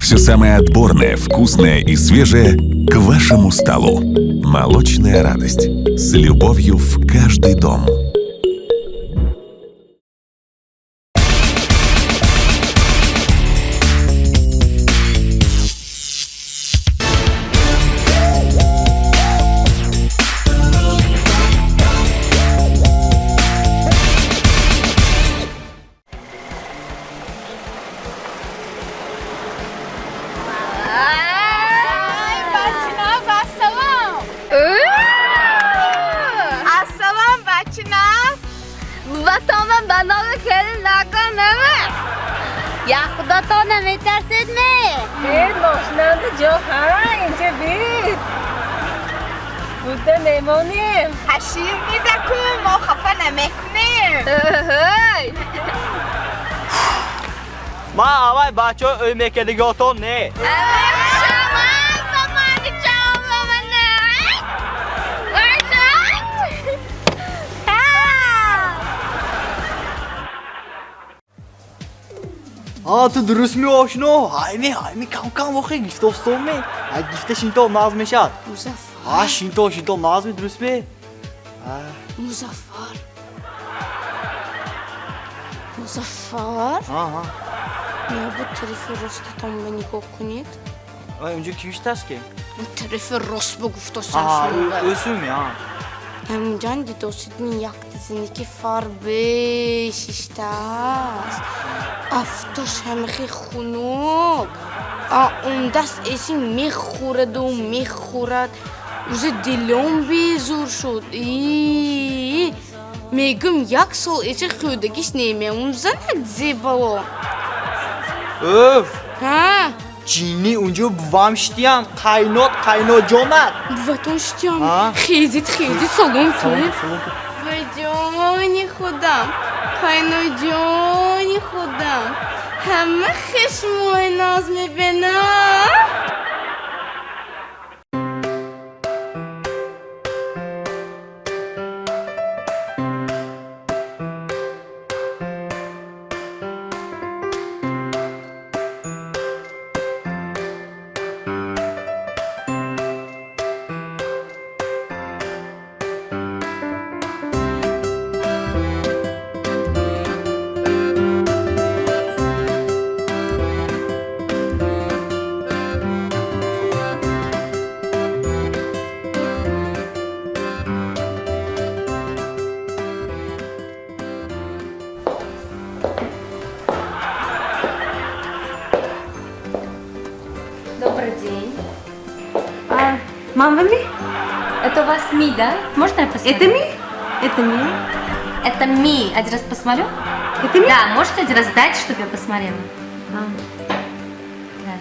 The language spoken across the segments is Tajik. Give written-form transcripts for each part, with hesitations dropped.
Все самое отборное, вкусное и свежее к вашему столу. Молочная радость. С любовью в каждый дом. Ай, бачиназ, ассалом! Ассалом, бачиназ! Ватонам ба номи келин накунам. Я худотона метарсед ме? Бед мошинанда ҷо ҳа, инҷа бед. Буда мемонем. Ҳашир мидаку, мо хафа намекунем. Ҳой. Ман аввал бачаҳо ӯй мекардигиотон не. Шаман ба мани ҷон ба ман. Ҳа, ту дурустми, ошно? Ҳайми, ҳайми, кам кам охи гифтостоми. Ҳай гифта шинто нағз мешавад. Музаффар. Ҳа, шинто, шинто нағзми, дурустми? Музаффар. Музаффар. Ҳа, ҳа. Я бу тарафи ростатон ба нигоҳ кунед. Ай, унҷо ки виштаст ки? Бу тарафи рост ба гуфтосам Ҳа, шумо. ӯсуми, ҳа. Ҳаминҷон дидосидми якта зинаки фарбе шиштааст. Афтош ҳамихи хунук. А он даст эси мехӯраду мехӯрад. Уже дилом безур шуд. И мегум як сол эси хӯдагиш немеун занак зебало. Уф, Ҳа, чини унҷо бувам шитиям, қайнот, қайнотҷонат. Буватон шитиям. Ҳа? Хезит, хезит, салом Салом, кунед. салом. Ба ҷони худам, қайноҷони худам, ҳама хешмои ноз мебинам. Добрый день. А, мама ми? Это у вас Ми, да? Можно я посмотрю? Это ми? Это ми? Это Ми. Один раз посмотрю? Это ми? Да, можете один раз дать, чтобы я посмотрела? А. Да.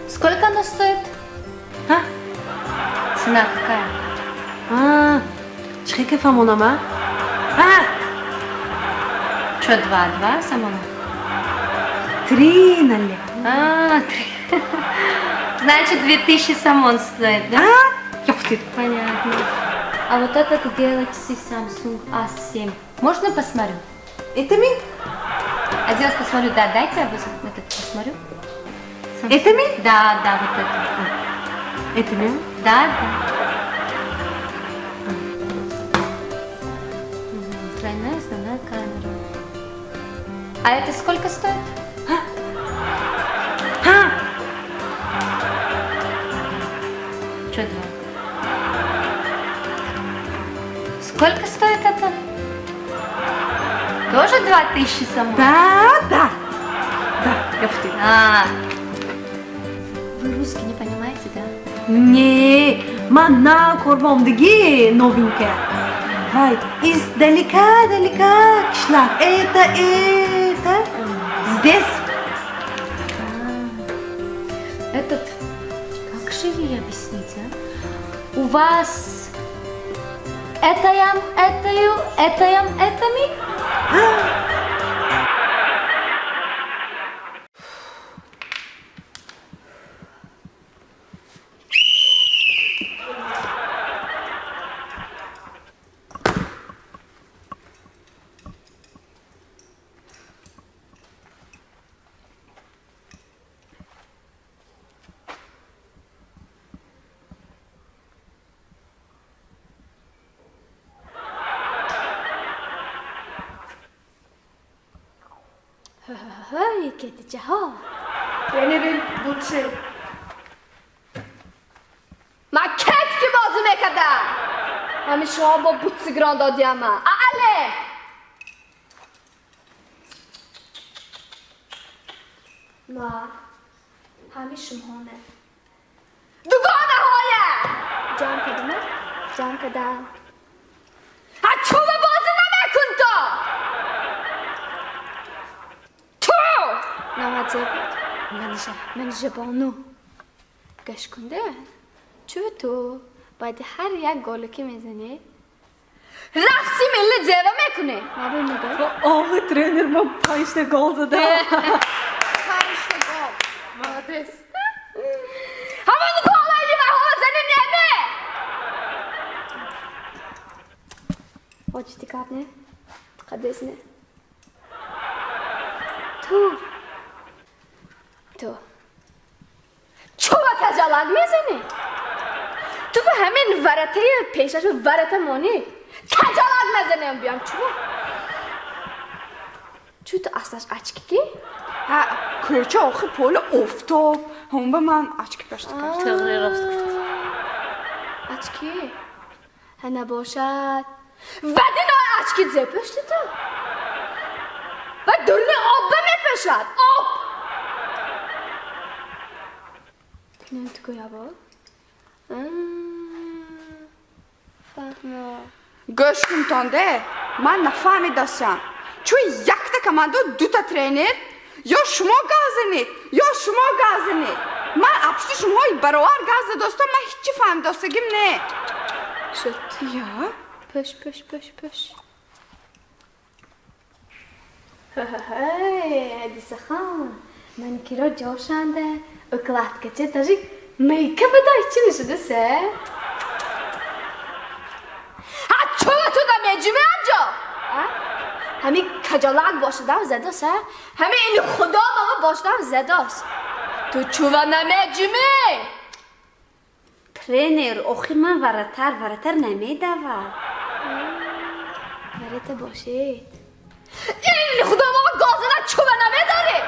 Сколько оно стоит? А? Цена какая? А, чӣ фаҳмонам, а? А, Что, два? Два самона? Три нале. А, три. Значит, 2000 сомон стоит, да? А? Ёхты. Понятно. А вот этот Galaxy Samsung A7. Можно посмотрю? Это ми? Один раз посмотрю, да, дайте я возьму этот посмотрю. Samsung. Это ми? Да, да, вот этот. Это ми? Да, да. Мгм, тройная основная камера. А это сколько стоит? А? Что два? Сколько стоит это? Тоже 2000 сомон? Да, да. Да, ёхты. А. Вы русский не понимаете, да? Не, ман на корбомдиги новенькая. Вай, издалека, далека кишлак. Это, здесь. А, этот, как же ей объяснить, а? У вас этаям, этаю, этаям, этами? кетичаҳо. Тренери бутси. Ман кет ки бозӣ мекардам. Ҳамин шумо бо бутси гирон додиама. Але! Ма ҳамин шумоне. Дугонаҳоя! Ҷамъ кардам, ҷамъ кардам. Ҳа чӯба бозӣ намекун то! Ту! Намадзе буд. Манижа бону. Гӯш кунде. Чӯ ту баъди ҳар як голе ки мезанӣ рақси милли зева мекунӣ. Охи тренер, ман панҷта гол задам. Панҷта гол. Молодец. Ҳамон голаи ливаҳо зани неме? Очити кап не? Қадес не? Ту. Ту. Чӯба каҷалак мезанӣ? Ту ба ҳамин варатаи пешаш варата монӣ. Каҷалак мезанем биям чӯба. Чӯ ту аслаш очки ки? Ҳа, кӯча охи поли офтоб. Ҳам ба ман очки пашта кард. Тоғри рост гуфт. Очки? Ҳа набошад. Вадинои очки зе пушти ту. Ва дурни об ба мепӯшад. Об! Кунем ту гӯя бо? Фаҳмо. Гӯш кун тонде. Ман нафаҳмидасам. Чун якта команда дута тренер ё шумо гал занед, ё шумо гал занед. Ман апшти шумоҳои баровар гал задостам, ман ҳичи фаҳмидостагим не. Шуд. Я? Пӯш, пӯш, пӯш, пӯш. Ҳай, Ҳадисахон, маникюро ҷошанда, укладкача даже мейкап дай чӣ мешуда се? Ҳа чӯба ту да меҷумӣ анҷо? Ҳамин каҷалак бошадам задост, ҳа? Ҳамин ини худо баба бошадам задост. Ту чӯва намеҷумӣ? Тренер, охир ман варатар намедавам. Варата бошед. Ини худо баба гозана чӯва намедоред.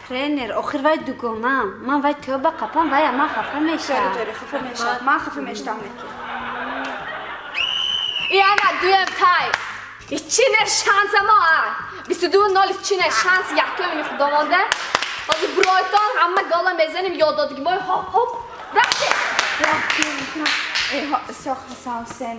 Тренер, охир вай дугонам. Ман вай тӯба қапам, вай ман хафа мешавам. Тори, хафа мешавам. Ман хафа мешавам неки. Яна дуем тай. Ичине шанса мо, а? 22-0 ичине шанс якум ини худо монда. Ҳозир Брайтон ҳама гола мезанем, ёд додги бой хоп хоп. Рафтем. Рафтем. Э, Исоқ Ҳасан Ҳусейн.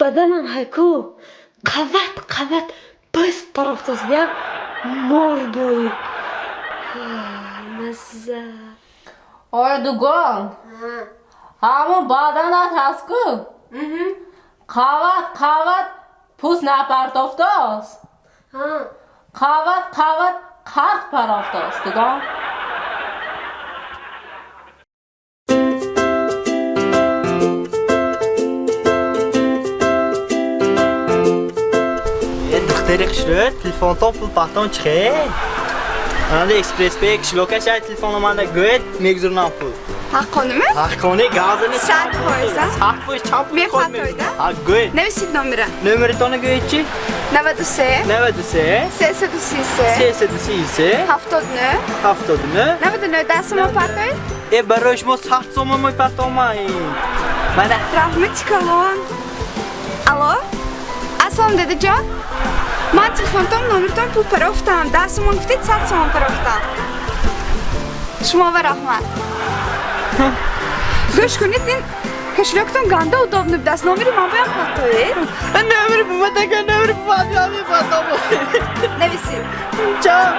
Баданам ҳайку қават қават пӯст тарафтост як мор бои. Мазза. Ой, дугон. Ҳамон баданат ҳаст ку? Қават қават пӯст напартофтааст. Қават қават қарқ парофтааст, дугон. Духтари хушрӯ, телефонтон пул пахтон чихе? Ананда экспресс пе кишлока шай телефон оманда гӯед, мегузурнам пул. Ҳаққоними? Ҳаққони газани 100%, а? 100% чанд пул Мепартоида? ход мегузурнам? Ҳа, гӯед. Нависед номера. Номеритонро гӯед чӣ? 93 93 333 333 79 79 99 10 сомон партоед? Э, барои шумо 100 сомон мепартомам. Мана. Раҳмати калон. Алло? Ассалом, дадаҷон. Ман телефонтон номертон пул парофтам. 10 сомон гуфтед, 100 сомон парофтам. Шумо ва раҳмат. Гӯш кунед, ин кошелёктон ганда удобно будаст. Номери ман боям партоед? Номери бува дага, номери бува мепартом. Нависед. Чанд?